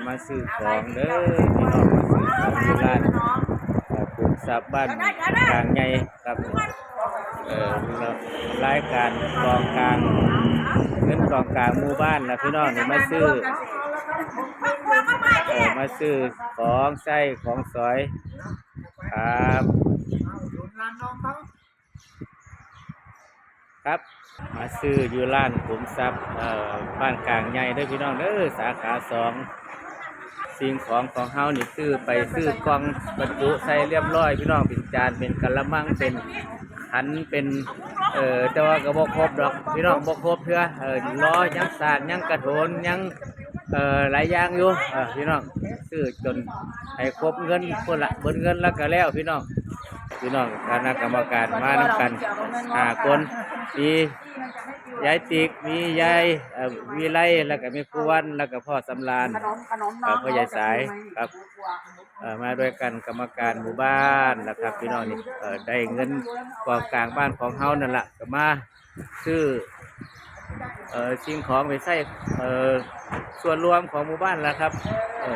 ມາຊື້ຂອງເດີພີ່ນ້ອງ ມາຊື້ຂອງຢູ່ຮ້ານ ເອີ ຂຸມຊັບບ້ານກາງໃຫຍ່ຄັບ. ເອີ ລາຍການກອງກາງ ເງິນກອງກາງໝູ່ບ້ານນະພີ່ນ້ອງ ນີ້ມາຊື້ ເອີ ມາຊື້ຂອງໃຊ້ຂອງສອຍຄັບ. ຄັບ ມາຊື້ຢູ່ຮ້ານຂຸມຊັບ ເອີ ບ້ານກາງໃຫຍ່ເດີພີ່ນ້ອງເດີ ສາຂາສອງ. ສິ່ງຂອງຂອງເຮົານີ້ຊື້ໄປ ຊື້ກ່ອງບັນຈຸໃສ່ລຽບລ້ອຍພີ່ນ້ອງ ເປັນຈານ ເປັນກະລະມັງ ເປັນຂັນ ເປັນ ເອີ ແຕ່ວ່າກໍບໍ່ຄົບດອກພີ່ນ້ອງ ບໍ່ຄົບເທື່ອ ເອີ ລໍຍັງສາກ ຍັງກະໂຖນ ຍັງ ເອີ ຫຼາຍຢ່າງຢູ່ ເອີ ພີ່ນ້ອງ ຊື້ຈົນໃຫ້ຄົບເງິນພຸ້ນລະ ເບິດເງິນແລ້ວກໍແລ້ວພີ່ນ້ອງ. ພີ່ນ້ອງຄະນະກຳມະການມານຳກັນຫ້າຄົນ ມີຍາຍຕິກ ມີຍາຍ ເອີ ວິໄລ ແລ້ວກໍມີຄູວັນ ແລ້ວກໍພໍ່ສຳລານ ເອີ ພໍ່ໃຫຍ່ສາຍຄັບ ເອີ ມາດ້ວຍກັນກຳມະການໝູ່ບ້ານນະຄັບພີ່ນ້ອງ. ນີ້ ເອີ ໄດ້ເງິນກອງກາງບ້ານຂອງເຮົານັ້ນລະ ກໍມາ ຊື້ ເອີ ສິ່ງຂອງໄປໃຊ້ ເອີ ສ່ວນລວມຂອງໝູ່ບ້ານລະຄັບ ເອີ